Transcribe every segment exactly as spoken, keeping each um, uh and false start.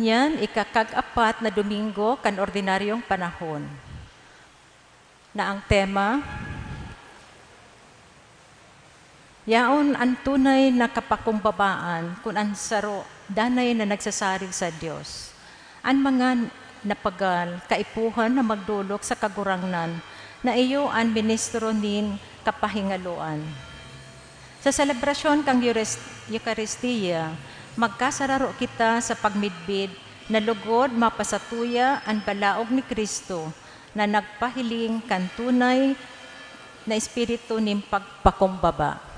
Yan, ikakag-apat na Domingo kan ordinaryong panahon, na ang tema, Yaon an tunay na kapakumbabaan kun an saro danay na nagsasarig sa Dios. An mga napagal, kaipuhan na magdolok sa Kagurangnan na iyo an ministro nin kapahingaloan. Sa selebrasyon kan Euris-, Eukaristia, magkasararo kita sa pagmidbid na lugod mapasatuya an balaog ni Cristo na nagpahiling kan tunay na espiritu nin pagpakumbaba.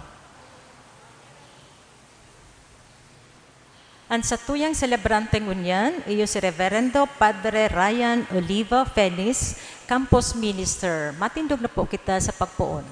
An satuyang selebrante ngunyan iyo si Reverendo Padre Ryan Oliva Fenis, Campus Minister. Matindog na po kita sa pagpoon.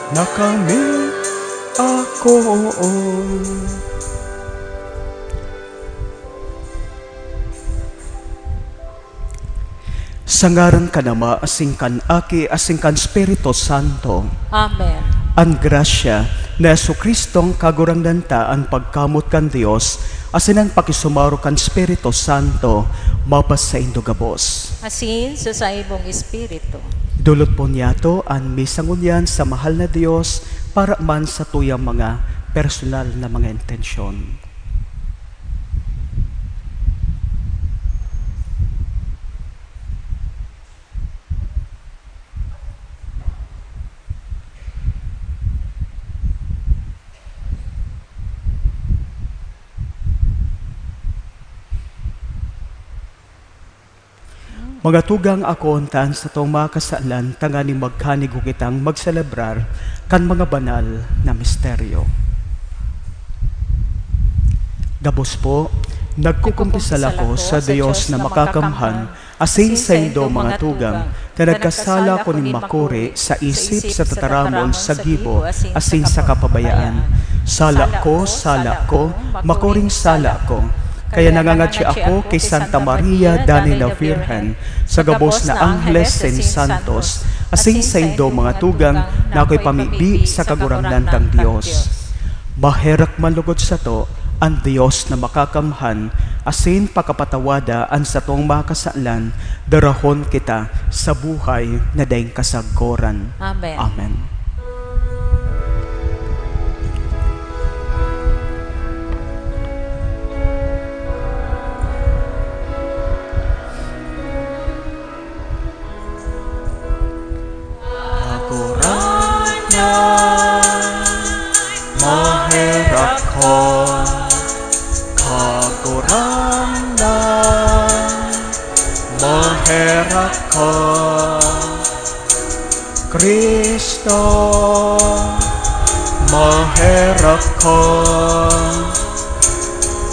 Na kami ako. Sa ngaran kan Ama, asin kan Aki, asin kan Espiritu Santo. Amen. An grasya ni Jesu-Cristong Kagurangnan ta, an pagkamoot kan Dios, asin an pakisumaro kan Espiritu Santo, mapasaindo gabos. Asin sa saimong espiritu. Dulot po niyato an misa ngunyan sa mahal na Dios para man sa tuyang mga personal na mga intensyon. Mga tugang, akoon ta an satong mga kasalan tanganing magkanigo kitang magselebrar kan mga banal na misteryo. Gabos po, nagkukumpisal ako sa Dios na makakamhan, asin saindo, mga tugang, ta nagkasala ako nin makuri sa isip, sa tataramon, sa gibo, asin sa kapabayaan. Sala ko, sala ko, makuring sala ko. Kaya nangangadya ako ki Santa Maria, danay na Birhen, sa gabos na angheles sen santos, asin saindo mga tugang na akoy pamibi sa Kagurangnan tang Dios. Maherak man lugod sato an Dios na makakamhan, asin pakapatawada an satong mga kasalan, darahon kita sa buhay na daing kasagkoran. Amen. Amen. Kagurangnan, maherak ka. Kagurangnan, maherak ka. Cristo, maherak ka.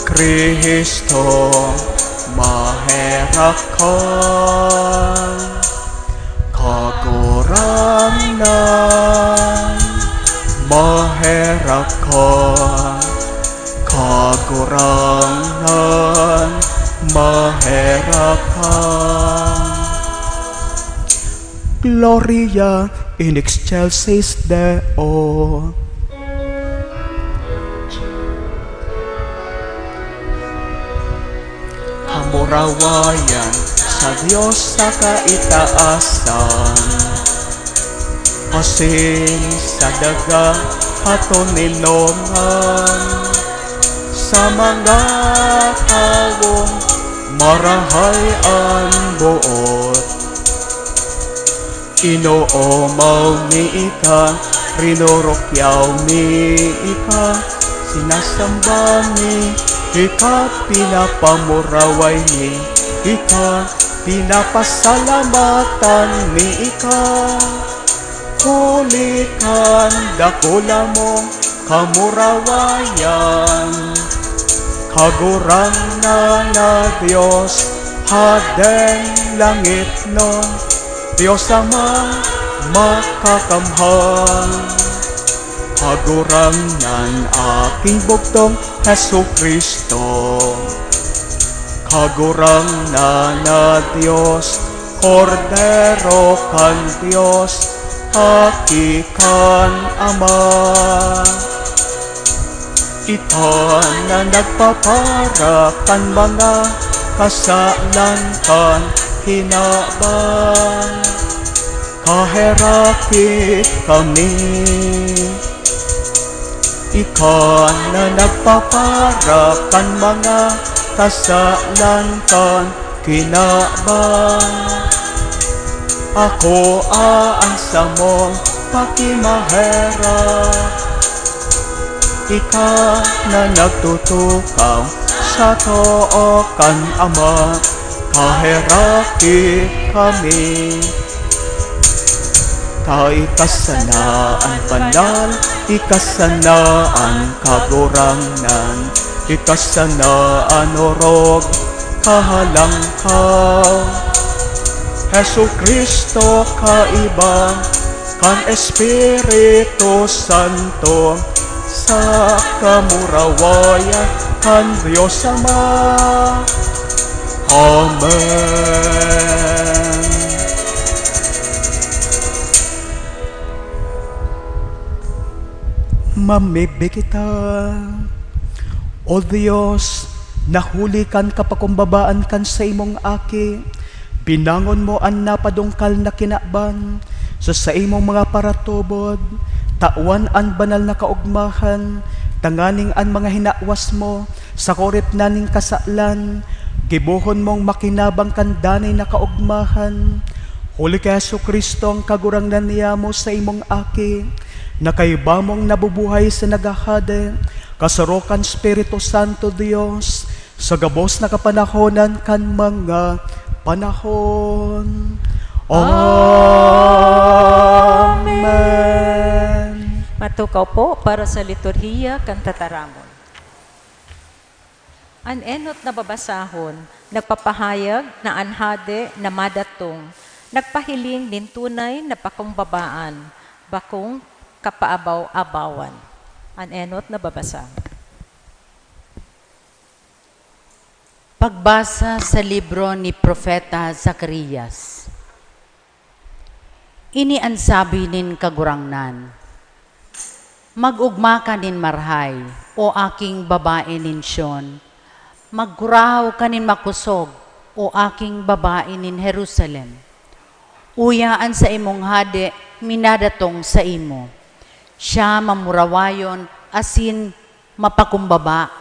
Cristo, maherak ka. Kagurangnan, maherak ka. Kagurangnan, maherak ka. Gloria in excelsis Deo. Kamurawayan sa Dios sa kaitaasan, asin sa daga katoninongan, sa mga tawong marahay an boot. Inoomaw mi ika, rinurukyaw mi ika, sinasamba mi ika, pinapamuraway mi ika, pinapasalamatan mi ika. Huli kan dakula mong kamurawayan, Kagurangnan na Dios, Hadeng langitnon, Dios Ama makakamhan. Kagurangnan, aking bugtong Jesu-Cristo. Kagurangnan na Dios, Kordero kan Dios, Aki kan Ama. Ika na nagpapara kan mga kasalan kan kinaban, kaheraki kami. Ika na nagpapara kan mga kasalan kan kinaban, akoa an samong pakimaherak. Ika na nagtutukaw sa too kan Ama, kaheraki kami. Ta ika sana an banal, ika sana an kagurangnan, ika sana an orog, kahalangkaw. Jesu-Cristo, kaiba kan Espiritu Santo, sa kamurawayan kan Dios Ama. Amen. Mamibi kita. O Dios, na huli kan kapakumbabaan kan saimong Aki, binangon mo an napadungkal na kinaban sa saimong mga paratubod. Tawan an banal na kaogmahan, tanganing an mga hinawas mo, sa koripnan nin kasalan, gibohon mong makinabang kan danay na kaogmahan. Huli ki Jesu-Cristo, an Kagurangnan niyamo, saimong Aki, na kaiba mong nabubuhay sa naghahade, kasaro kan Espiritu Santo, Dios, sa gabos na kapanahonan kan mga panahon. Amen. Amen. Matukaw po para sa liturhiya kan tataramon. An enot na babasahon nagpapahayag na an Hade na madatong nagpahiling nin tunay na pakumbabaan, bakong kapaabaw-abawan. An enot na babasa. Pagbasa sa libro ni Propeta Zacarias. Ini an sabi nin Kagurangnan, "Mag-ogma ka nin marahay, o aking babae nin Siyon. Magkurahaw ka nin makosog, o aking babae nin Jerusalem. Uya an saimong hade minadatong saimo. Siya mamurawayon asin mapakumbaba,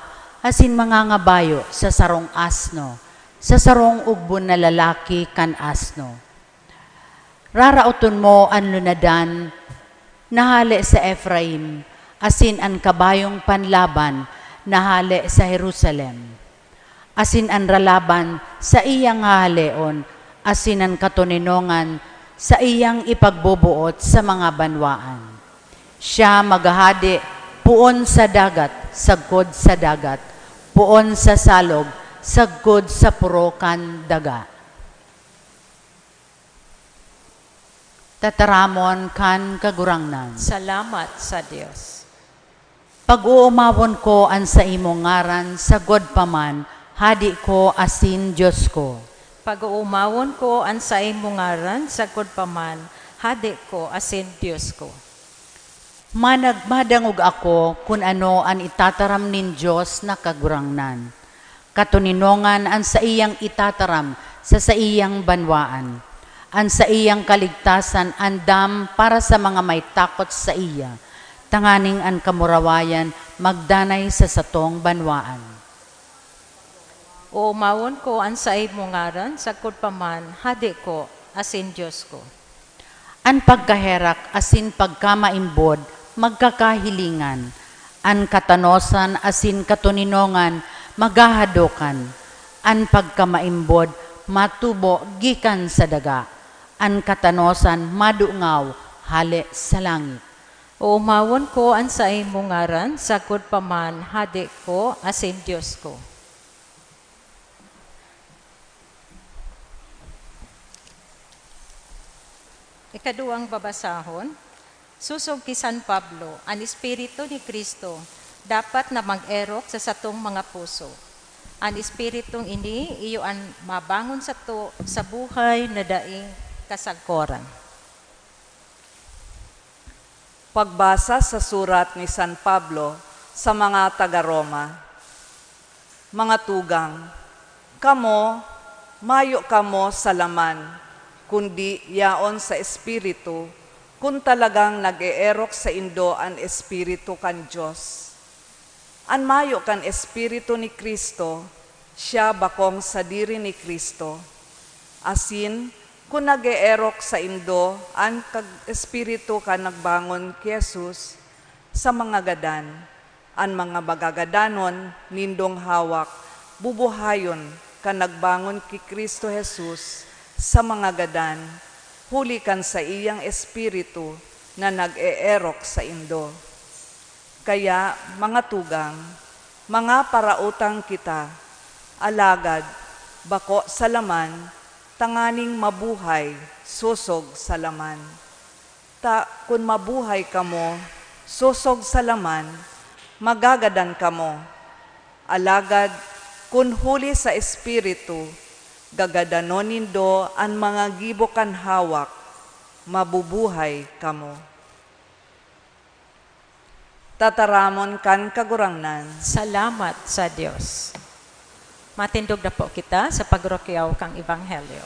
asin mangangabayo sa sarong asno, sa sarong ugbon na lalaki kan asno. Raraoton mo an lunadan na hale sa Efraim, asin an kabayong panlaban na hale sa Jerusalem, asin an ralaban saiyang hahaleon, asin an katoninongan saiyang ipagboboot sa mga banwaan. Siya maghahade poon sa dagat, sagkod sa dagat, poon sa salog, sagkod sa poro kan daga." Tataramon kan Kagurangnan. Salamat sa Dios. Pag-oomawon ko an saimong ngaran sagkod pa man, Hade ko asin Dios ko. Pag-oomawon ko an saimong ngaran sagkod pa man, Hade ko asin Dios ko. Manag-, madangog ako kun ano an itataram nin Dios na Kagurangnan. Katoninongan an saiyang itataram sa saiyang banwaan. An saiyang kaligtasan andam para sa mga may takot saiya, tanganing an kamurawayan magdanay sa satong banwaan. Oomawon ko an saimong ngaran, sagkod pa man, Hade ko, asin Dios ko. An pagkaherak asin pagkamaimbod magkakahilingan, an katanosan asin katoninongan maghahadokan. An pagkamaimbod matubo gikan sa daga, an katanosan madungaw hale sa langit. Oomawon ko an saimong ngaran, sagkod pa man, Hade ko asin Dios ko. Ikaduwang babasahon, sosog ki San Pablo, an Espiritu ni Cristo dapat na mag-erok sa satong mga puso. An Espiritong ini iyo an mabangon sato sa buhay na daing kasagkoran. Pagbasa sa surat ni San Pablo sa mga taga Roma. Mga tugang, kamo, mayo kamo sa laman, kundi yaon sa Espiritu, kun talagang nag-eerok saindo an Espiritu kan Dios. An mayo kan Espiritu ni Cristo, siya bakong sadiri ni Cristo. Asin, kun nag-eerok saindo an kag-, Espiritu kan nagbangon ki Jesus sa mga gadan, an mga magagadanon nindong hawak bubuhayon kan nagbangon ki Cristo Jesus sa mga gadan, huli kan saiyang Espiritu na nag-eerok saindo. Kaya, mga tugang, mga parautang kita, alagad bako sa laman, tanganing mabuhay sosog sa laman. Ta kun mabuhay kamo sosog sa laman, magagadan kamo. Alagad kun huli sa Espiritu, gagadanon nindo an mga gibo kan hawak, mabubuhay kamo. Tataramon kan Kagurangnan. Salamat sa Dios. Matindog na po kita sa pagrukyaw kan Ebanghelyo.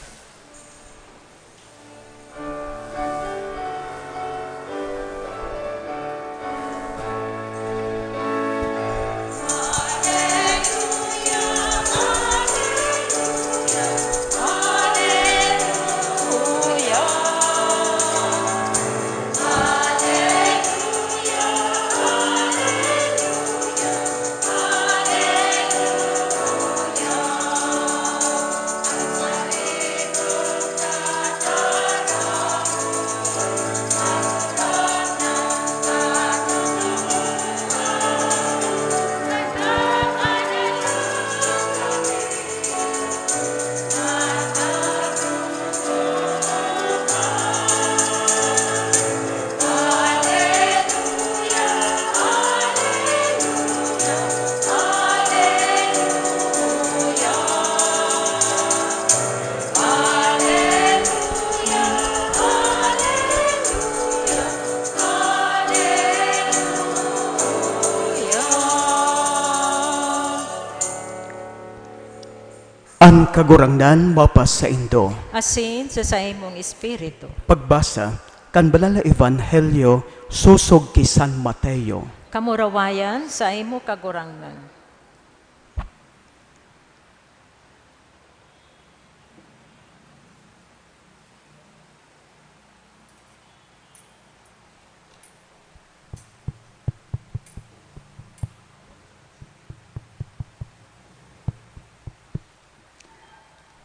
An Kagurangnan mapasaindo. Asin sa saimong espiritu. Pagbasa kan Banal na Ebanghelyo sosog ki San Mateo. Kamurawayan sa imo, Kagurangnan.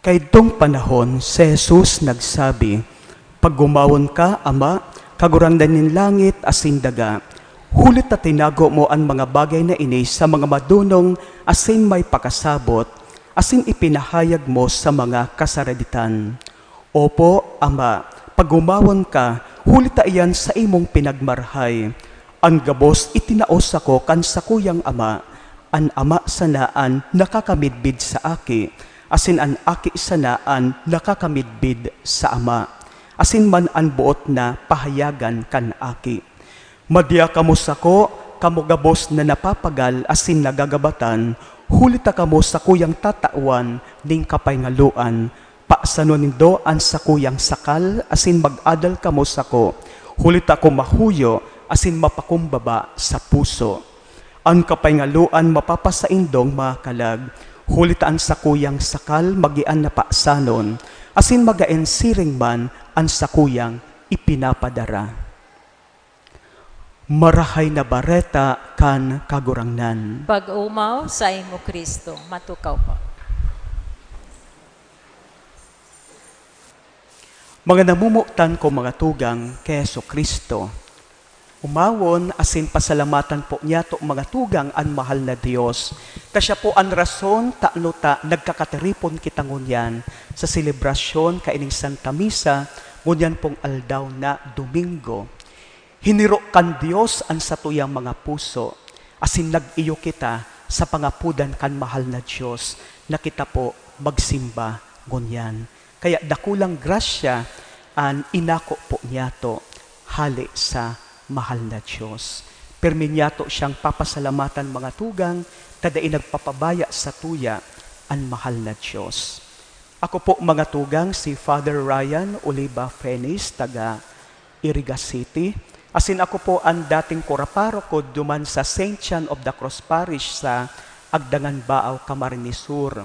Kaidtong panahon, si Jesus nagsabi, "Pagomawon ka, Ama, Kagurangnan nin langit asin daga, huli ta tinago mo an mga bagay na ini sa mga madonong asin may pakasabot, asin ipinahayag mo sa mga kasaraditan. Opo, Ama, pagomawon ka, huli ta iyan saimong pinagmarahay. An gabos itinao sako kan sakuyang Ama. An Ama sana an nakakamidbid sa Aki, asin an Aki sana an nakakamidbid sa Ama, asin man an boot na pahayagan kan Aki. Madya kamo sako, kamo gabos na napapagal asin nagagabatan, huli ta kamo sakuyang tatawan nin kapaingaloan. Pasanon nindo an sakuyang sakal asin mag-adal kamo sako, huli ta ako mahuyo asin mapakumbaba sa puso. An kapaingaloan mapapasaindong makalag, huli ta an sakuyang sakal magian na pasanon, asin magaen siring man an sakuyang ipinapadara." Marahay na Bareta kan Kagurangnan. Pag-omaw sa imo, Kristo. Matukaw pa. Mga namomotan ko, mga tugang, ki Jesu-Cristo. Omawon asin pasalamatan po niyato, mga tugang, an mahal na Dios, ta siya po an rason tano ta nagkakatiripon kita ngunyan sa selebrasyon kaining Santa Misa, ngunyan pong aldaw na Domingo. Hiniro kan Dios an satuyang mga puso, asin nag-iyo kita sa pangapodan kan mahal na Dios na kita po magsimba ngunyan. Kaya dakulang grasya an inako po niyato hale sa mahal na Dios. Pirmi niyato siyang papasalamatan, mga tugang, ta dai nagpapabaya satuya an mahal na Dios. Ako po, mga tugang, si Father Ryan Oliva Fenis, taga Iriga City. Asin ako po an dating kuraparoko duman sa Saint John of the Cross Parish sa Agdangan, Baao, Camarines Sur.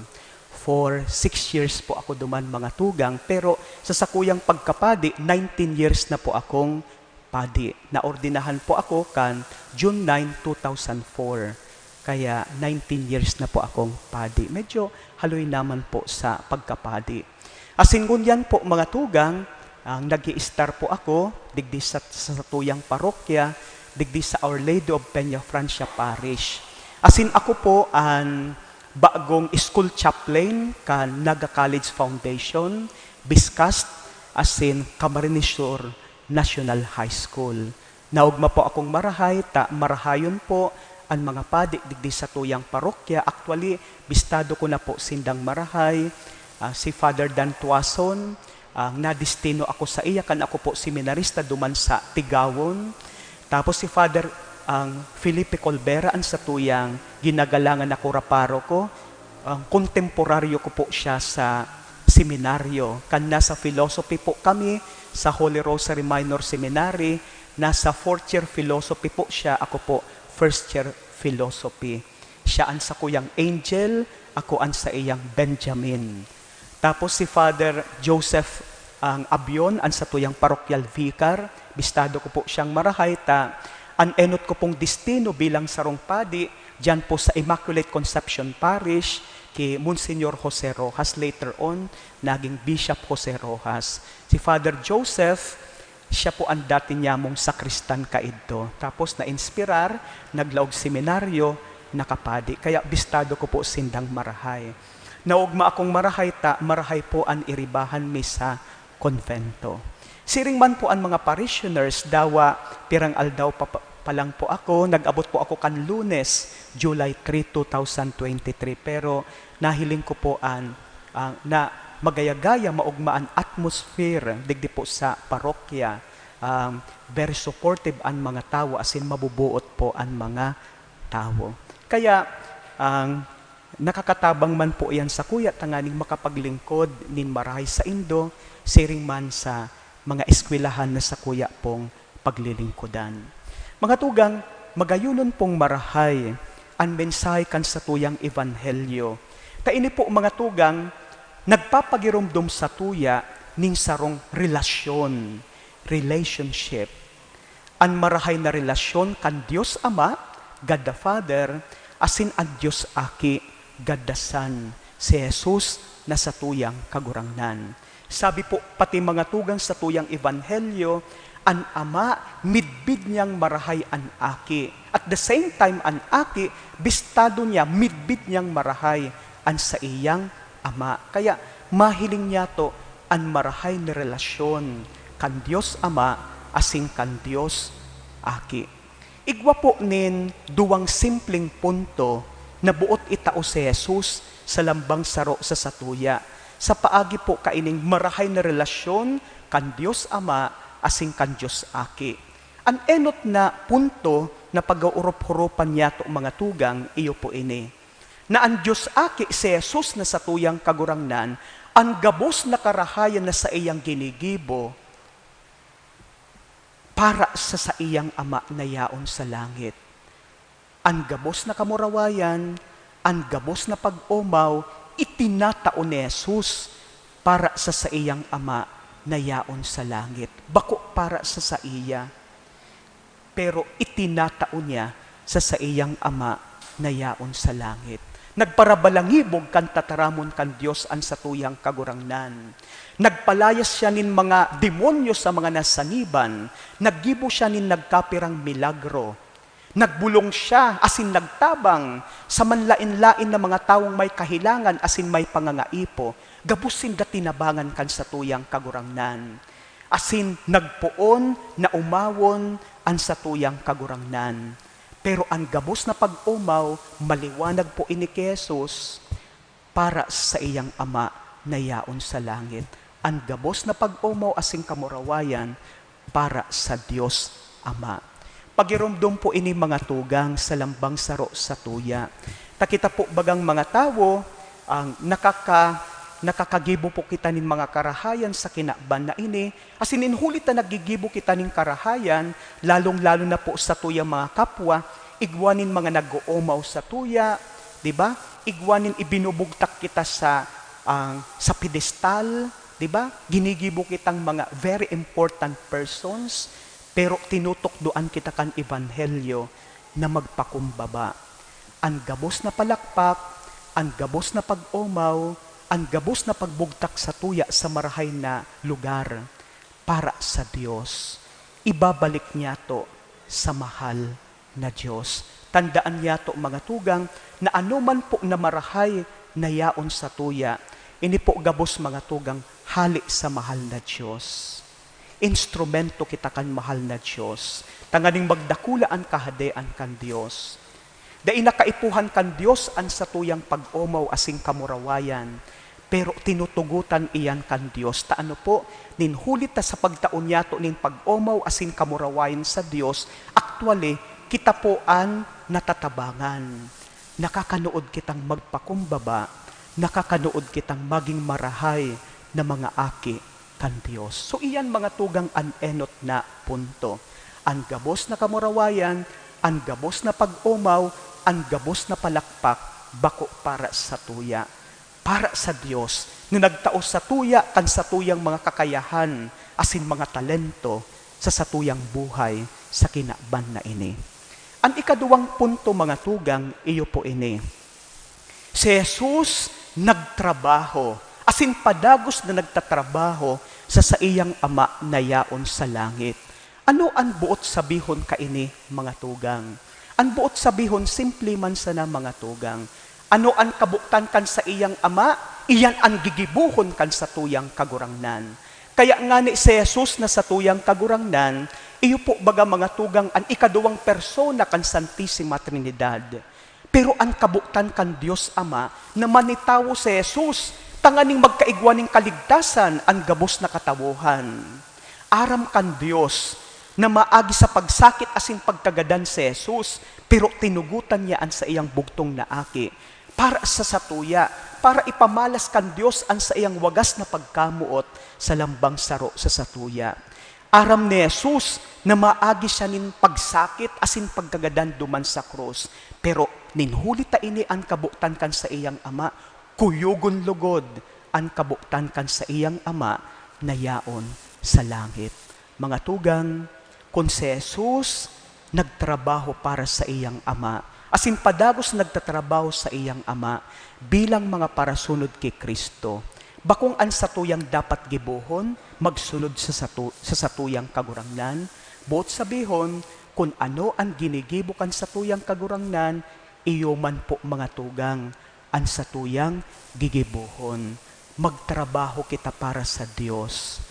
For six years po ako duman, mga tugang, pero sa sakuyang pagkapadi, nineteen years na po akong padi. Naordinahan po ako kan June nine, two thousand four. Kaya nineteen years na po akong padi. Medyo haloy naman po sa pagkapadi. Asin ngunyan po, mga tugang, ang nag-i-istar po ako digdi sa, sa satuyang parokya, digdi sa Our Lady of Peña Francia Parish. Asin ako po an bagong school chaplain kan Naga College Foundation, BISCAST, asin Camarines Sur National High School. Naogma po akong marahay, ta marahayon po an mga padi digdi satuyang parokya. Actually, bistado ko na po sindang marahay. Ah, si Father Dan Tuason, ang nadestino ako saiya kan ako po seminarista duman sa Tigawon. Tapos si Father, ang Felipe Colbera, an satuyang ginagalangan na kuraparoko. Ang kontemporaryo ko po siya sa seminaryo. Kan nasa philosophy po kami sa Holy Rosary Minor Seminary, nasa fourth year philosophy po siya, ako po first year philosophy. Siya an sakuyang angel, ako an saiyang Benjamin. Tapos si Father Joseph, ang Abion, an satuyang parokyal vicar, bistado ko po siyang marahay, ta an enot ko pong destino bilang sarong padi, diyan po sa Immaculate Conception Parish, ki Monsignor Jose Rojas, later on, naging Bishop Jose Rojas. Si Father Joseph, siya po an dati niyamong sakristan kaidto. Tapos na-inspirar, naglaog seminaryo, nakapadi. Kaya bistado ko po sindang marahay. Naogma akong marahay ta, marahay po an iribahan mi sa konbento. Siring man po an mga parishioners, dawa pirang aldaw pa, pa, pa lang po ako, nag-abot po ako kan Lunes, July three, two thousand twenty-three. Pero nahiling ko po an, ah, na magaya-gaya, maogma an atmosphere digdi po sa parokya. Um, very supportive an mga tawo, asin mabubuot po an mga tawo. Kaya, ang Nakakatabang man po iyan sakuya tanganing makapaglingkod nin marahay saindo, siring man sa mga eskwelahan na sakuya pong paglilingkodan. Mga tugang, magayonon pong marahay an mensahe kan satuyang ebanghelyo. Kaini po, mga tugang, nagpapagiromdom satuya nin sarong relasyon, relationship. An marahay na relasyon kan Dios Ama, God the Father, asin an Dios Aki, God the Son, si Jesus na satuyang Kagurangnan. Sabi po, pati mga tugang satuyang ebanghelyo, an Ama, midbid niyang marahay an Aki. At the same time, an Aki, bistado niya, midbid niyang marahay an saiyang Ama. Kaya, mahiling niyato an marahay na relasyon kan Dios Ama asin kan Dios Aki. Igwa po nin duwang simpleng punto na boot itao si Jesus sa lambang saro sa satuya, sa paagi po kaining marahay na relasyon kan Dios Ama asin kan Dios Aki. An enot na punto na pag-oorop-horopan niyato, mga tugang, iyo po ini, na an Dios Aki, si Jesus na satuyang Kagurangnan, an gabos na karahayan na saiyang ginigibo para sa saiyang Ama na yaon sa langit. An gabos na kamurawayan, an gabos na pag-omaw, itinatao ni Jesus para sa saiyang Ama na yaon sa langit, bako para sa saiya, pero itinatao niya sa saiyang Ama na yaon sa langit. Nagparabalangibog kan tataramon kan Dios an satuyang Kagurangnan. Nagpalayas siya nin mga demonyo sa mga nasaniban, naggibo siya nin nagkapirang milagro. Nagbolong siya asin nagtabang sa manlaen-laen na mga tawong may kahelangan asin may pangangaipo, gabos sinda tinabangan kan satuyang Kagurangnan. Asin nagpoon na omawon an satuyang Kagurangnan. Pero an gabos na pag-omaw, maliwanag po ini ki Jesus, para sa saiyang Ama na yaon sa langit. An gabos na pag-omaw asin kamurawayan para sa Dios Ama. Pagiromdom po ini, mga tugang, sa lambang saro satuya. Ta kita po bagang mga tawo, ang nakaka-, nakakagibo po kita nin mga karahayan sa kinaban na ini, asin nin huli ta naggigibo kita nin karahayan, lalong-lalo na po satuyang mga kapwa, igwa nin mga nag-oomaw satuya, di ba? Igwa nin ibinubugtak kita sa, ah, sa pedestal, di ba? Ginigibo kitang mga very important persons, pero tinutukdoan kita kan ebanghelyo na magpakumbaba. An gabos na palakpak, an gabos na pag-omaw, an gabos na pagbugtak satuya sa marahay na lugar para sa Dios, ibabalik niyato sa mahal na Dios. Tandaan niyato, mga tugang, na anoman po na marahay na yaon satuya, ini po gabos, mga tugang, hale sa mahal na Dios. Instrumento kita kan mahal na Dios, tanganing magdakula an Kahadean kan Dios. Dai na kaipuhan kan Dios an satuyang pag-omaw asin kamurawayan, pero tinutugotan iyan kan Dios. Ta ano po, nin huli ta sa pagtao niyato nin pag-omaw asin kamurawayan sa Dios, actually, kita po an natatabangan. Nakakanood kitang magpakumbaba, nakakanood kitang maging marahay na mga aki kan Dios. So, iyan, mga tugang, an enot na punto. An gabos na kamurawayan, an gabos na pag-omaw, an gabos na palakpak, bako para satuya. Para sa Dios, na nagtao satuya kan satuyang mga kakayahan asin mga talento sa satuyang buhay sa kinaban na ini. An ikaduwang punto, mga tugang, iyo po ini. Si Jesus nagtrabaho, asin padagos na nagtatrabaho sa saiyang Ama na yaon sa langit. Ano an boot sabihon kaini, mga tugang? An boot sabihon, simple man sana, mga tugang. Ano an kabotan kan saiyang Ama, iyan an gigibohon kan satuyang Kagurangnan. Kaya ngani si Jesus na satuyang Kagurangnan, iyo po baga, mga tugang, an ikaduwang persona kan Santisima Trinidad. Pero an kabotan kan Dios Ama na manitawo si Jesus tanganing magkaigwa nin kaligtasan an gabos na katawohan. Aram kan Dios na maagi sa pagsakit asin pagkagadan si Jesus, pero tinugotan niya an saiyang bugtong na Aki para sa satuya, para ipamalas kan Dios an saiyang wagas na pagkamoot sa lambang saro sa satuya. Aram ni Jesus na maagi siya nin pagsakit asin pagkagadan duman sa krus, pero nin huli ta ini an kabotan kan saiyang Ama, kuyogon logod an kabotan kan saiyang Ama na yaon sa langit. Mga tugang, kun si Jesus nagtrabaho para sa iyang Ama, asin padagos nagtatrabaho sa iyang Ama bilang mga parasunod ki Cristo, bakong an satuyang dapat gibohon magsunod sa sato-, sa satuyang Kagurangnan? Boot sabihon, kun ano an ginigibo kan satuyang Kagurangnan, iyo man po, mga tugang, an satuyang gigibohon. Magtrabaho kita para sa Dios.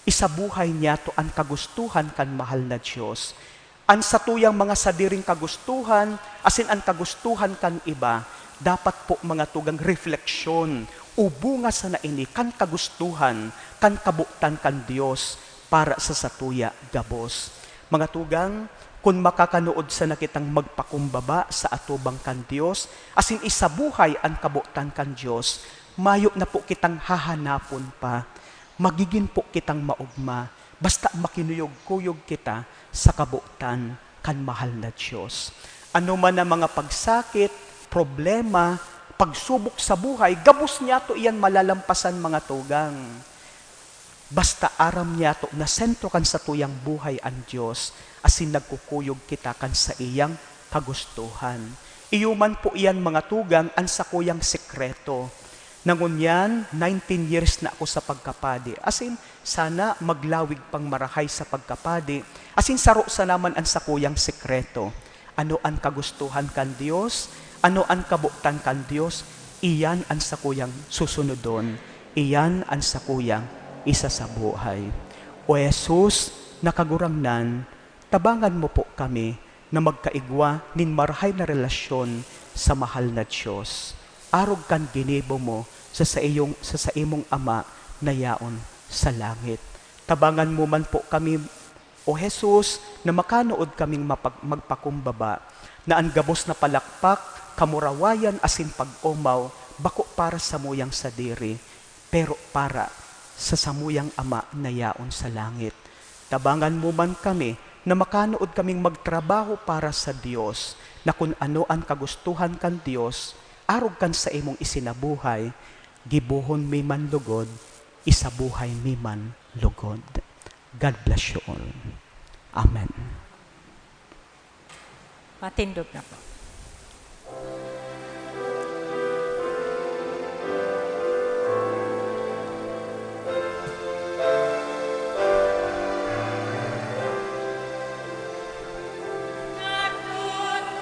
Isabuhay niyato an kagustuhan kan mahal na Dios. An satuyang mga sadiring kagustuhan asin an kagustuhan kan iba dapat po, mga tugang, refleksyon o bunga sana ini kan kagustuhan kan kabotan kan Dios para sa satuya gabos. Mga tugang, kun makakanood sana kitang magpakumbaba sa atubang kan Dios asin isabuhay an kabotan kan Dios, mayo na po kitang hahanapon pa. Magigin po kitang maogma, basta makinuyog-kuyog kita sa kabotan kan mahal na Dios. Ano man ang mga pagsakit, problema, pagsubok sa buhay, gabos niyato iyan malalampasan, mga tugang. Basta aram niyato na sentro kan satuyang buhay an Dios, asin nagkukuyog kita kan saiyang kagustuhan. Iyo man po iyan, mga tugang, an sakuyang sekreto. Na ngunyan, nineteen years na ako sa pagkapadi. Asin, sana maglawig pang marahay sa pagkapadi. Asin, saro sana man an sakuyang sekreto. Ano an kagustuhan kan Dios? Ano an kabotan kan Dios? Iyan an sakuyang susunodon. Iyan an sakuyang isasabuhay. O Jesus na Kagurangnan, tabangan mo po kami na magkaigwa nin marahay na relasyon sa mahal na Dios, arog kan ginibo mo sa saiyong, sa saimong Ama na yaon sa langit. Tabangan mo man po kami, O Jesus, na makanood kaming mapag-, magpakumbaba, na an gabos na palakpak, kamurawayan asin pag-omaw bako para samuyang sadiri, pero para sa samuyang Ama na yaon sa langit. Tabangan mo man kami na makanood kaming magtrabaho para sa Dios, na kun ano an kagustuhan kan Dios, arog kan saimong isinabuhay, gibohon mi man lugod, isabuhay mi man lugod. God bless you all. Amen. Matindog na po.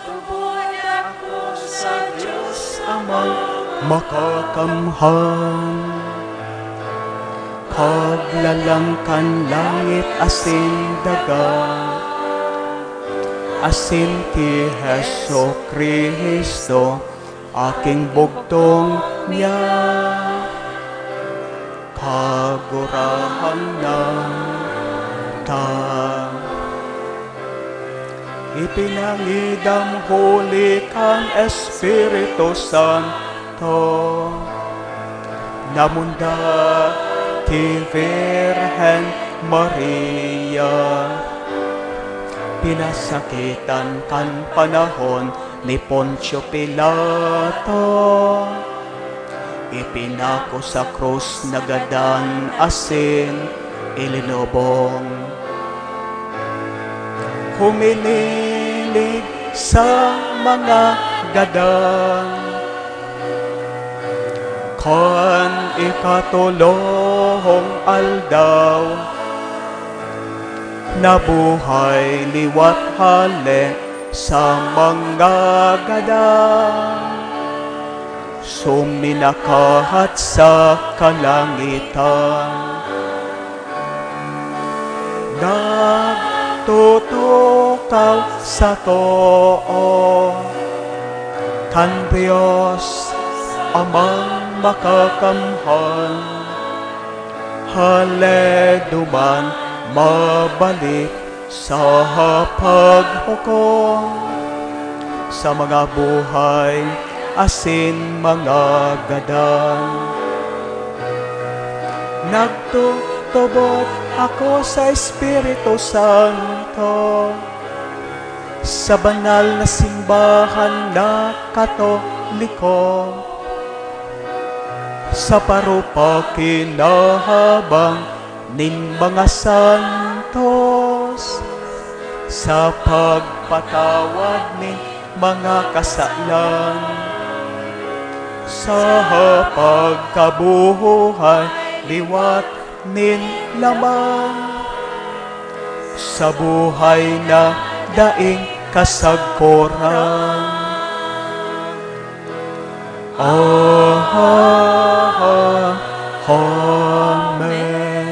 Lubod ako sa Diyos Amang Makakamhan, Kaglalang kan langit asin daga, asin ki Jesu-Cristo, aking bugtong niya, Kagurangnan ta. Ipinangidam huli kan Espiritu Santo, namundag ki Virgen Maria. Pinasakitan kan panahon ni Poncio Pilato, ipinako sa krus, nagadan asin ilinubong. Huminilig sa mga gadan. Kan ikatolong aldaw, nabuhay liwat hale sa mga gadan. Suminakahat sa kalangitan. Nagtutukaw sa too kan Dios Amang Makakamhan. Hale duman mabalik sa paghukom sa mga buhay asin mga gadan. Nagtutubod ako sa Espiritu Santo, sa banal na simbahan na Katoliko, sa parupakinahabang nin mga santos, sa pagpatawad nin mga kasalan, sa pagkabuhay liwat nin laman, sa buhay na daing kasagkoran. Amen.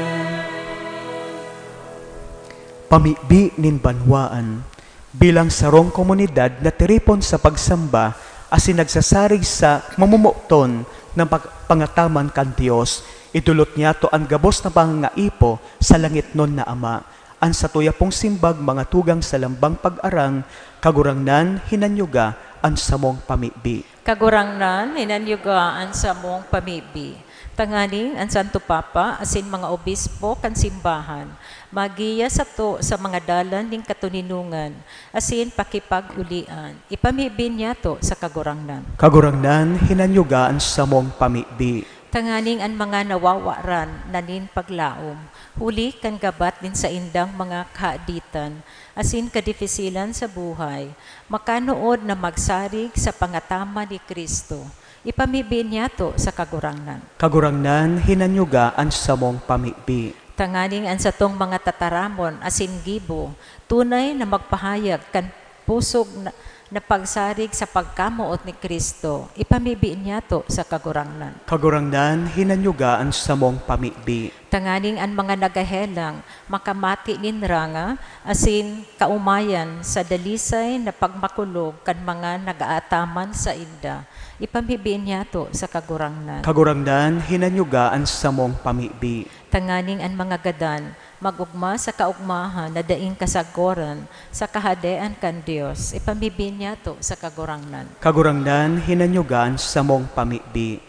Pamibi nin banwaan. Bilang sarong komunidad na tiripon sa pagsamba asin nagsasarig sa mamomoton na pag-, pangataman kan Dios, idolot niyato an gabos na pangangaipo sa langitnon na Ama. An satuya pong simbag, mga tugang sa lambang pag-arang, Kagurangnan, hinanyuga an samong pamibi. Kagurangnan, hinanyuga an samong pamibi. Tanganing an Santo Papa asin mga obispo kan simbahan magiya sato sa mga dalan nin katoninongan asin pakipag-olian. Ipamibi niyato sa Kagurangnan. Kagurangnan, hinanyuga an samong pamibi. Tanganing an mga nawawaran na nin paglaom, huli kan gabat nin saindang mga kahaditan, asin kadifisilan sa buhay, makanood na magsarig sa pangataman ni Cristo, ipamibi niyato sa Kagurangnan. Kagurangnan, hinanyuga an samong pamibi. Tanganing an satong mga tataramon asin gibo tunay na magpahayag kan pusog na, na pagsarig sa pagkamoot ni Cristo, ipamibi niyato sa Kagurangnan. Kagurangnan, hinanyuga an samong pamibi. Tanganing an mga nagahelang makamati nin ranga asin kaomayan sa dalisay na pagmakulog kan mga nag-aataman sainda, ipamibi niyato sa Kagurangnan. Kagurangnan, hinanyuga an samong pamibi. Tanganing an mga gadan mag-ogma sa kaogmahan na daing kasagkoran sa Kahadean kan Dios, ipamibi niyato sa Kagurangnan. Kagurangnan, hinanyuga an samong pamibi.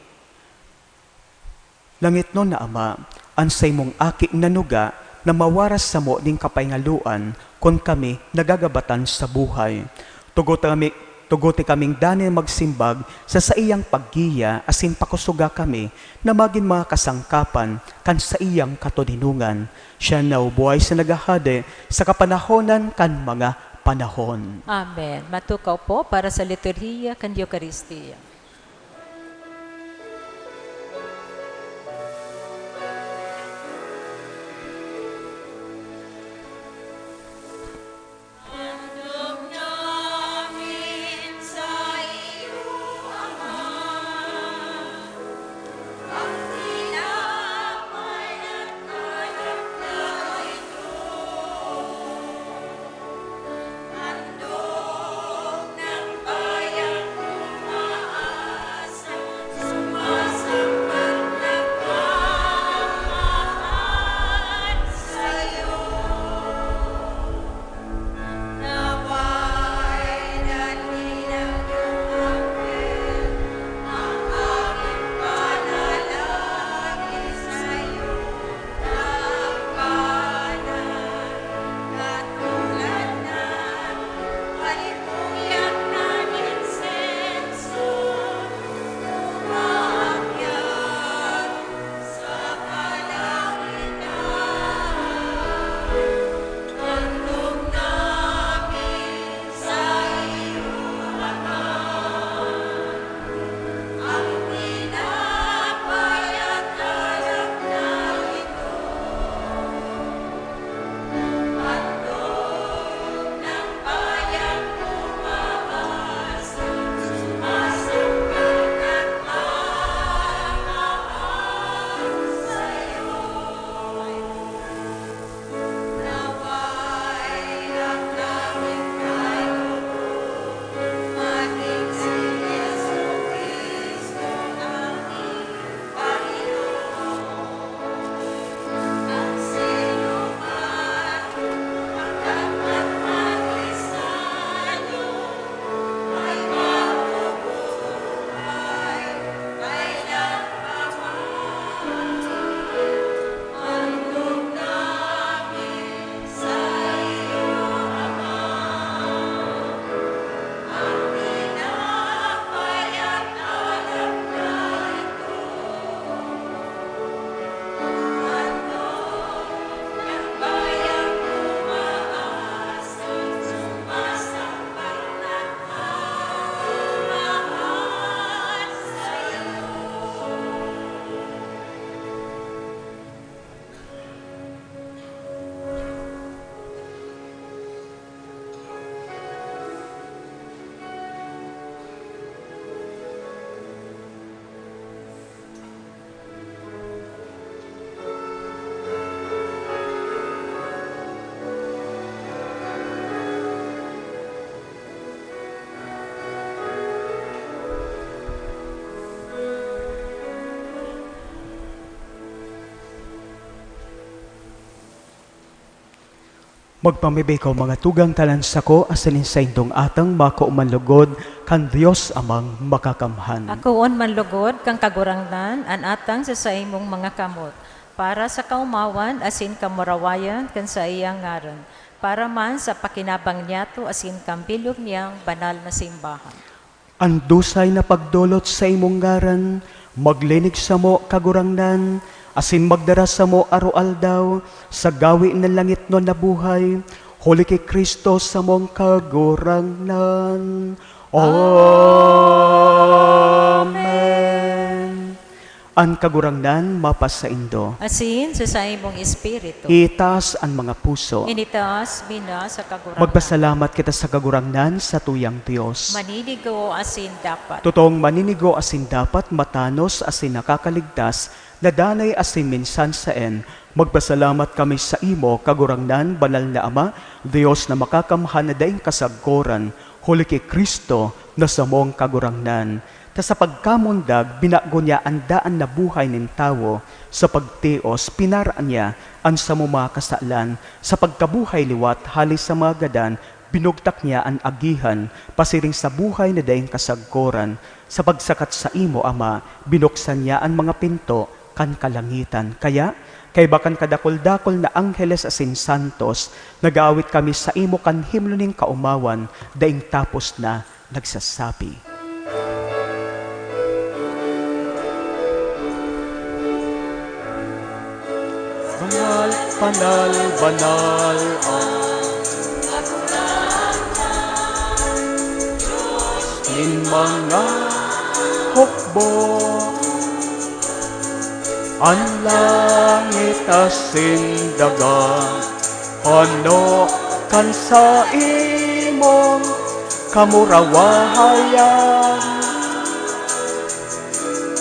Langitnon na Ama, an saimong Aki nanuga na mawaras samo nin kapahingaluan kun kami nagagabatan sa buhay. Tugot kami, tuguti kaming danay magsimbag sa saiyang paggiya asin pakosoga kami na magin mga kasangkapan kan saiyang katoninongan. Siya na buhay sa naghahade sa kapanahonan kan mga panahon. Amen. Matukaw po para sa liturhiya kan Eukaristia. Magpamibi ko, mga tugang, tanan sako asin in saindong atang makao man lugod kan Dios Amang Makakamhan. Akoon man lugod kan Kagurangnan an atang sa saimong mga kamot, para sa kaomawan asin kamurawayan kan saiyang ngaran, para man sa pakinabang niyato asin kan bilog niyang banal na simbahan. An dusay na pagdolot sa imong ngaran, maglinig samo, Kagurangnan, asin magdara samo aroaldaw sa gawi na langitnon na buhay, huli ki Cristo samong Kagurangnan. Amen. An Kagurangnan mapasaindo. Asin sa saimong espiritu. Itaas an mga puso. Initaas mi na sa Kagurangnan. Magpasalamat kita sa Kagurangnan, sa tuyang Dios. Maninigo asin dapat. Totoong maninigo asin dapat, matanos asin nakakaligtas, na danay asin minsan saen. Magpasalamat kami saimo, Kagurangnan, Banal na Ama, Dios na Makakamhan na daing kasagkoran, huli ki Cristo na samong Kagurangnan. Ta sa pagkamundag, binago niya an daan na buhay nin tawo. Sa pagtios, pinaraan niya an samong mga kasalan. Sa pagkabuhay liwat hale sa mga gadan, binugtak niya an agihan pasiring sa buhay na daing kasagkoran. Sa pagsakat saimo, Ama, binuksan niya an mga pinto kan kalangitan. Kaya, kaiba kan kadakul-dakul na angheles asin santos, nag-aawit kami saimo kan himno nin kaomawan, daing tapos na, nagsasabi, "Banal, banal, banal ang nin mga hukbo." An langit asin daga, pano kan saimong kamurawayan.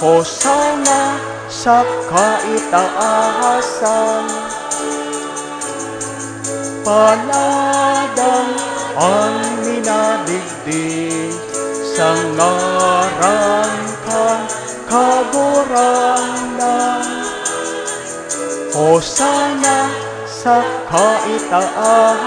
Hosana sa kaitaasan. Paladan an minadigdi sa ngaran kan Kagurangnan. Hosana sa kaitaasan.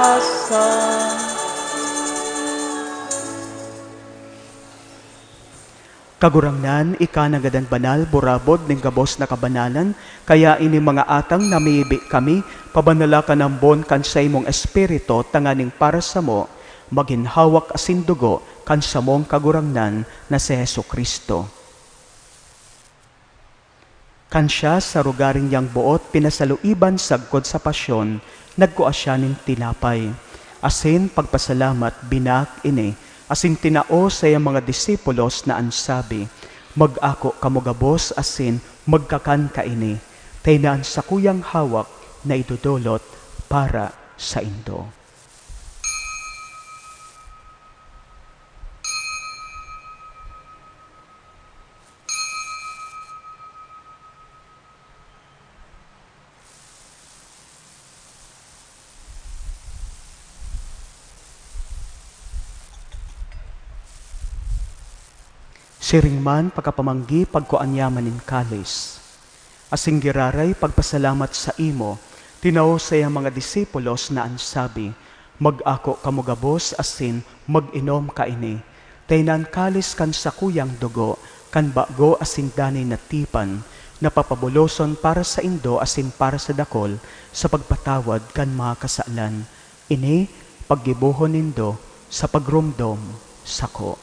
Kagurangnan, ika nangadan banal, burabod nin gabos na kabanalan, kaya ini mga atang namiibi kami, pabanala ka nambon kan saimong Espiritu, tanganing para samo, magin hawak asin dugo kan samong Kagurangnan na si Jesu-Cristo. Kan siya sa rogaring niyang boot pinasaluiban sagkod sa pasyon, nagkua siya nin tinapay, asin pagpasalamat, binaak ini, asin tinao sa iyang mga disipulos na an sabi, "Mag-ako kamo gabos asin magkakan kaini, ta ini an sakuyang hawak na idodolot para saindo." Siring man, pakapamanggi, pagkua niya man nin kalis. Asin giraray pagpasalamat saimo, tinao sa iyang mga disipulos na an sabi, "Mag-ako kamo gabos asin mag-inom kaini, ta ini an kalis kan sakuyang dugo kan bago asin danay na tipan, na papabuloson para saindo asin para sa dakul sa pagpatawad kan mga kasalan. Ini paggibohon nindo sa pagromdom sako."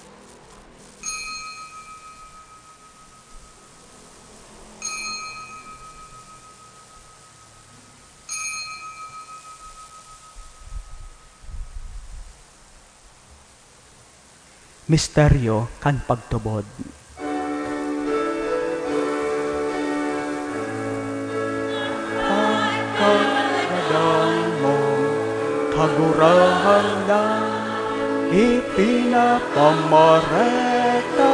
Misteryo kan pagtubod. Pagkagadan mo, Kagurangnan, ipinapamareta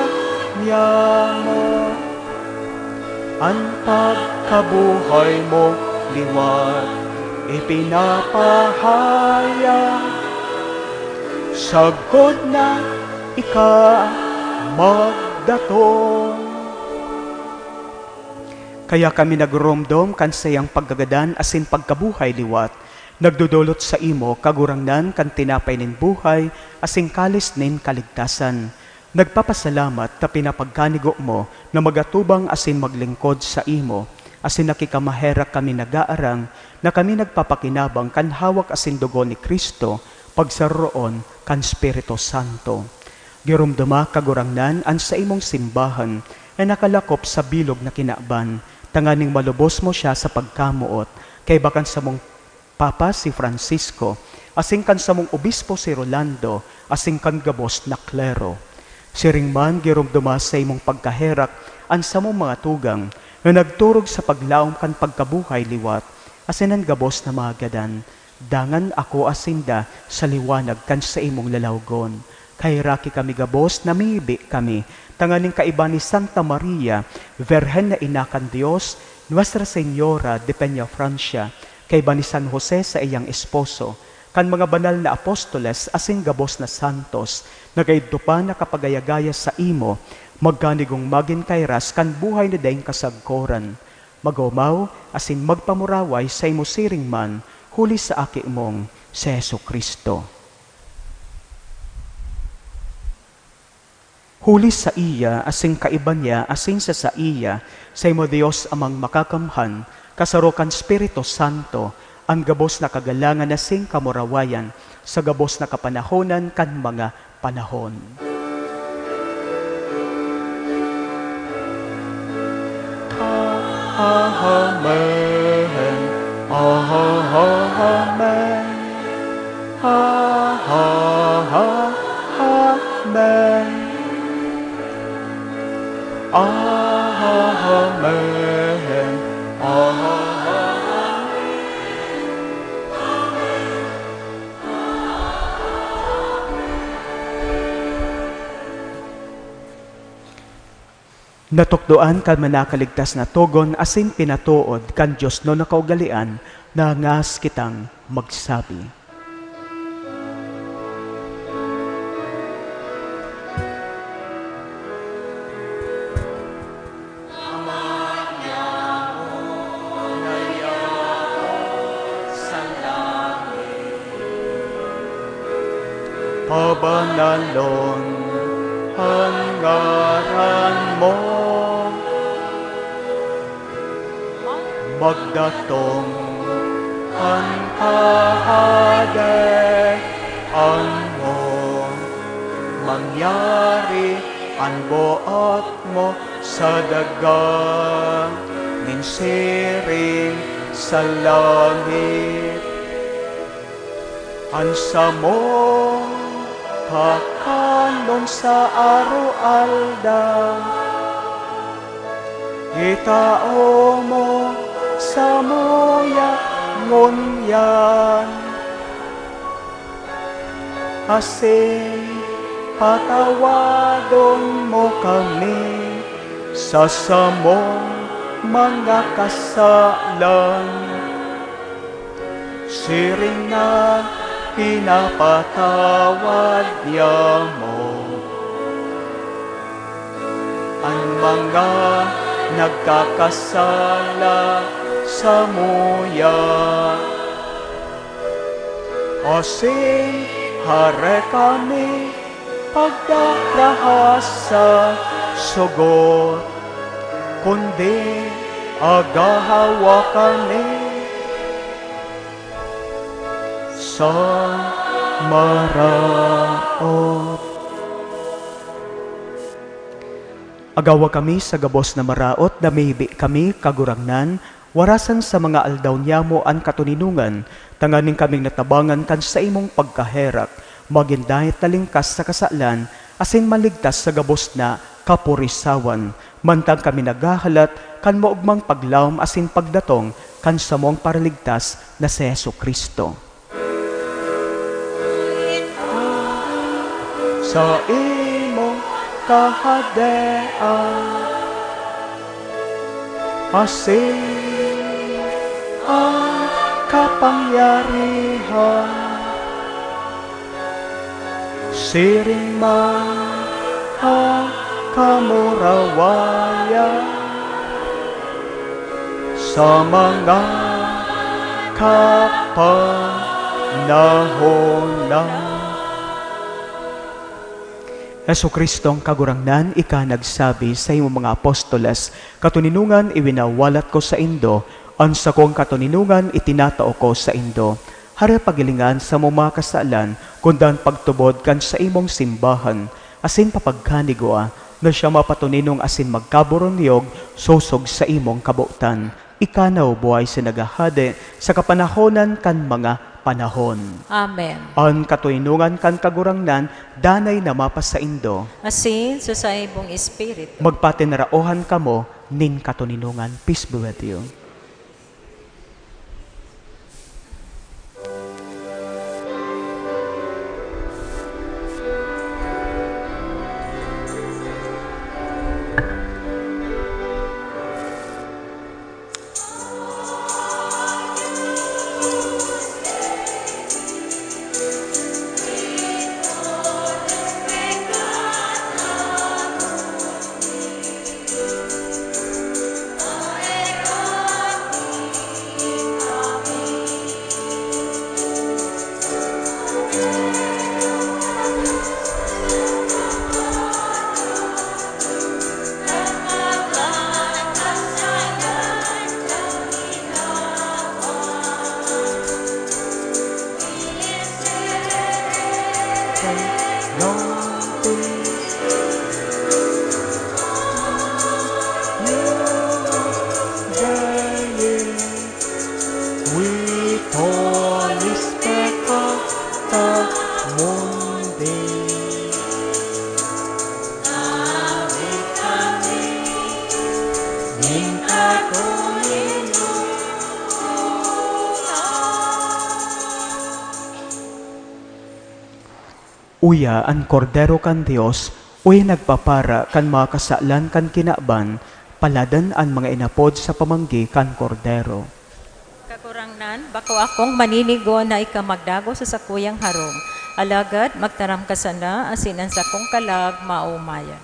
niamo an pagkabuhay mo liwat, ipinapahayag sagkod na ika magdatong. Kaya kami nagromdom kan saiyang pagkagadan asin pagkabuhay liwat, Nagdodolot saimo, Kagurangnan, kan tinapay nin buhay asin kalis nin kaligtasan. Nagpapasalamat ta pinapagkanigo mo na magatubang asin maglingkod saimo, asin nakikamaherak kami nagaarang na kami nagpapakinabang kan hawak asin dugo ni Cristo, pagsaroroon kan Espiritu Santo. Giromdoma, Kagurangnan, an saimong simbahan na nakalakop sa bilog na kinaban, tanganing malubos mo siya sa pagkamoot, kaiba kan samong Papa si Francisco, asin kan samong obispo si Rolando, asin kan gabos na klero. Siring man, giromdoma sa imong pagkaherak an samong mga tugang na nagturog sa paglaom kan pagkabuhay liwat, asin an gabos na mga gadan. Dangan akoa sinda sa liwanag kan saimong lalawgon. Kaheraki kami gabos, namibi kami, tanganing kaiba ni Santa Maria, Birhen na Ina kan Dios, Nuestra Señora de Peñafrancia, kaiba ni San Jose saiyang esposo, kan mga banal na apostoles asin gabos na santos na kaidto pa nakapagayagaya saimo, magkanigong magin kairas kan buhay na daing kasagkoran. Mag-omaw asin magpamuraway saimo siring man, huli sa Aki mong si Jesu-Cristo. Huli saiya, asin kaiba niya, asin sa saiya, saimo Dios Amang Makakamhan, kasaro kan Espiritu Santo, an gabos na kagalangan asin kamurawayan, sa gabos na kapanahonan kan mga panahon. Amen. Amen. Ha, ha, ha, amen. Amen. Amen. Natukdoan kan manakaligtas na togon asin pinatood kan diosnon na kaugalean, nangas kitang magsabi. Pabanalon an ngaran mo. Magdatong an kahadean mo. Mangyari an boot mo sa daga nin siring sa langit. An samong kakanon sa aroaldaw, itao mo samuya ngunyan. Asin patawadon mo kami sa samong mga kasalan, siring na pinapatawad niamo an mga nagkakasala samuya. Asin hare kami pagdaraha sa sugot, kundi agahawa kami sa maraot. Agawa kami sa gabos na maraot, namibi kami, Kagurangnan, warasan sa mga aldaw niyamo an katoninongan, tanganing kaming natabangan kan saimong pagkaherak, magin dai talingkas sa kasalan, asin maligtas sa gabos na kapurisawan, mantang kami naghahalat kan maogmang paglaom asin pagdatong kan samong Paraligtas na si Jesu-Cristo. Saimong kahadean asin an kapangyarihan, siring man an kamurawayan sa mga Kapanahonan. Jesu-Cristong Kagurangnan, ika nagsabi sa imong mga apostoles, "Katoninongan iwinawalat ko saindo, an sakong katoninongan itinatao ko saindo." Hare pagilingan samo mga kasalan, kun dangan pagtubod kan saimong simbahan, asin papagkanigwa na siya mapatoninong asin magkaboronyog sosog sa imong kabotan. Ika na, o buhay sa naghahade sa kapanahonan kan mga panahon. Amen. An katoninongan kan Kagurangnan danay na mapasaindo. Asin sa saibong espiritu. Magpatinaraohan kamo nin katoninongan. Peace be with you. Uya an Kordero kan Dios, uya nagpapara kan mga kasalan kan kinaban. Paladan an mga inapod sa pamanggi kan Kordero. Kagurangnan, bako akong maninigo na ika magdagos sa sakuyang harong, alagad magtaram ka sana asin an sakong kalag maomayan.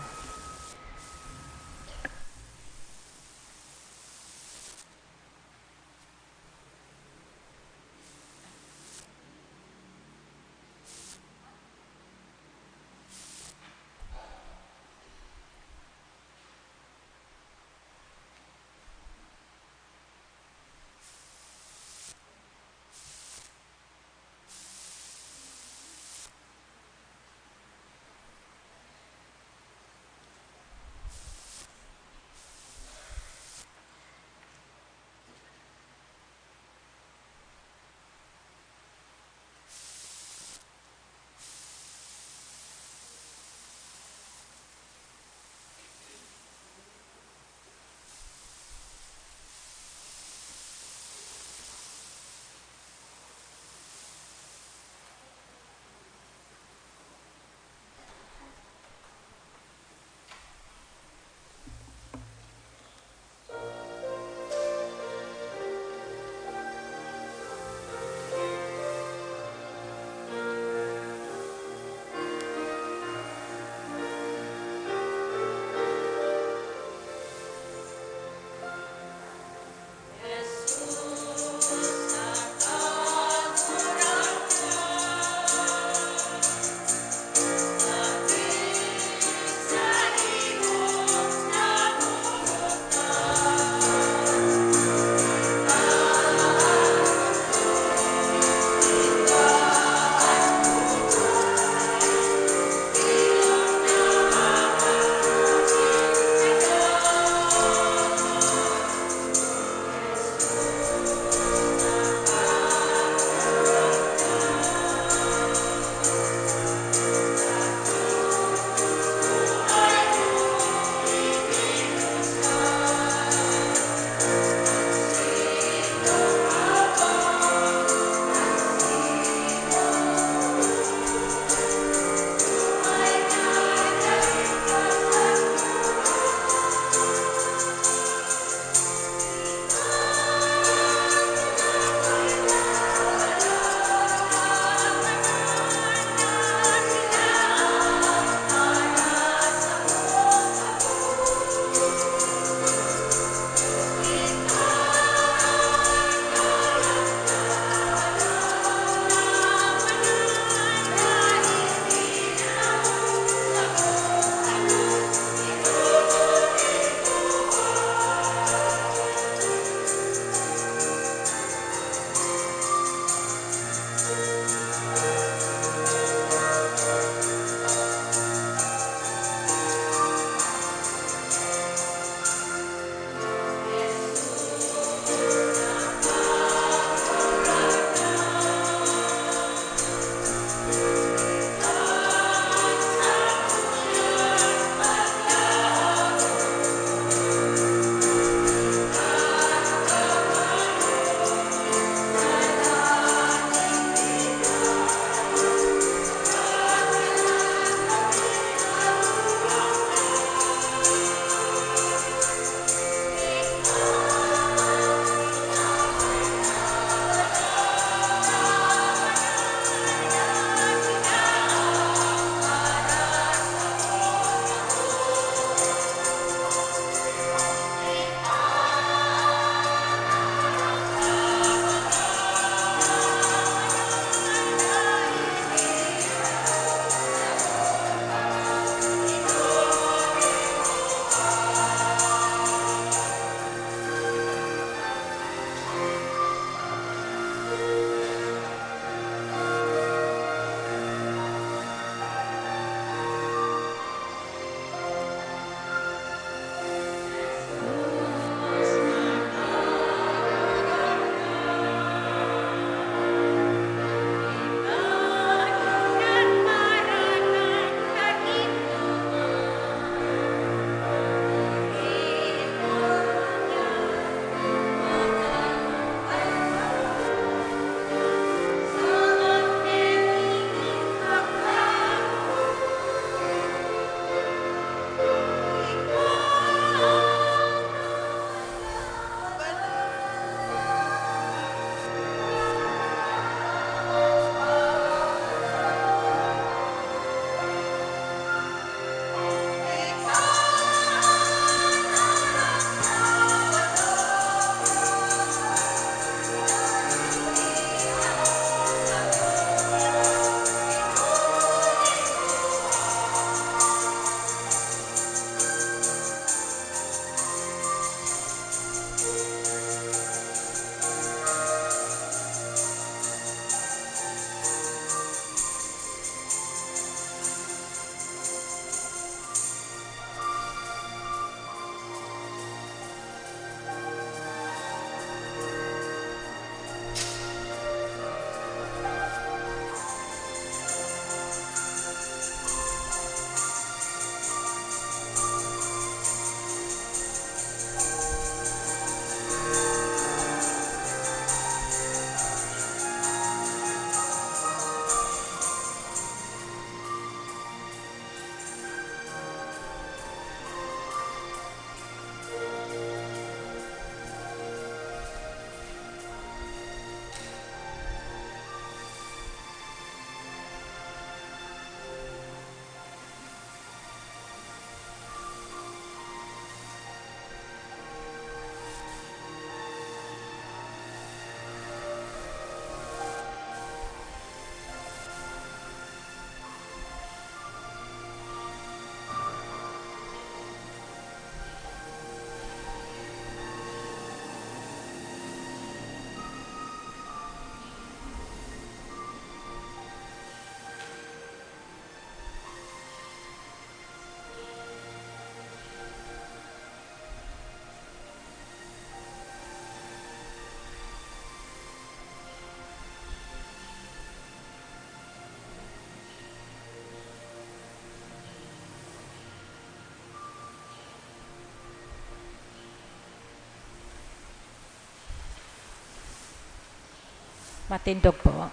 Matindog po.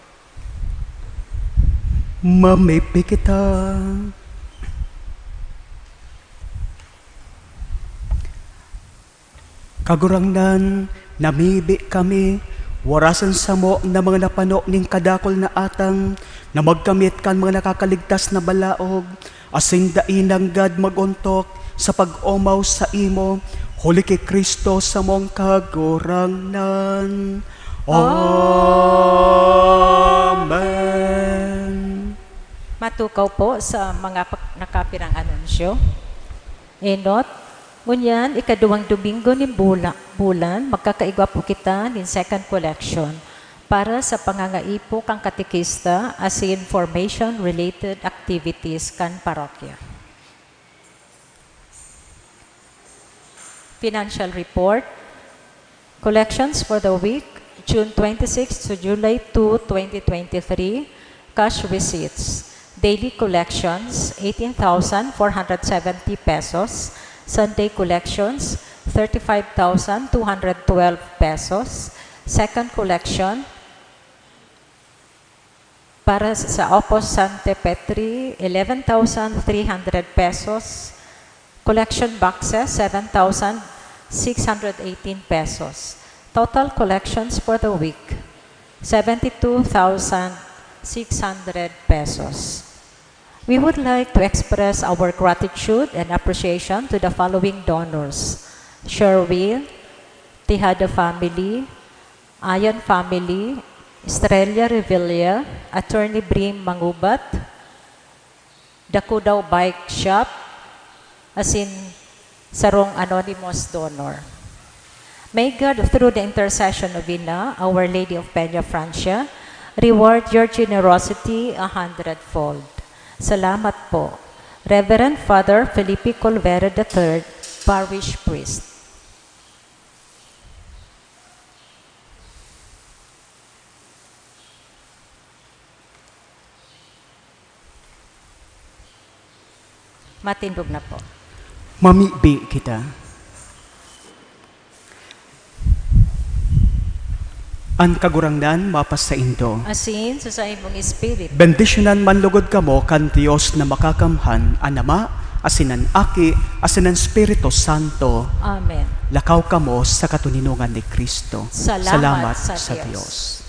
Mamibi kita. Kagurangnan, namibi kami, warasan samo na mga napano nin kadakul na atang na magkamit kan mga nakakaligtas na balaog, asin dai nanggad mag-ontok sa pag-omaw saimo, huli ki Cristo samong Kagurangnan. Amen. Matukaw po sa mga pag- nakapirang anunsyo. Enot, ngunyan, ikaduwang Domingo nin bula- bulan, magkakaigwa po kita nin second collection para sa pangangaipo kan katekista asin formation-related activities kan parokya. Financial report. Collections for the week, June twenty-six to July two, twenty twenty-three. Cash receipts. Daily collections, eighteen thousand four hundred seventy pesos. Sunday collections, thirty-five thousand two hundred twelve pesos. Second collection, para sa Opus Sancti Petri, eleven thousand three hundred pesos. Collection boxes, seven thousand six hundred eighteen pesos. Total collections for the week, seventy-two thousand six hundred pesos. We would like to express our gratitude and appreciation to the following donors: Sherwin, Tejada family, Ayan family, Estrella Revilla, Attorney Brim Mangubat, The Kudaw Bike Shop, asin sarong anonymous donor. May God, through the intercession of Ina, Our Lady of Peña Francia, reward your generosity a hundredfold. Salamat po. Reverend Father Felipe Colvera the third, Parish Priest. Matindog na po. Mamibi kita. An Kagurangnan mapasaindo. Asin sa saimong espiritu. Bendisyonan man lugod kamo kan Dios na Makakamhan, an Ama, asin an Aki, asin an Espiritu Santo. Amen. Lakaw kamo sa katoninongan ni Cristo. Salamat sa Dios.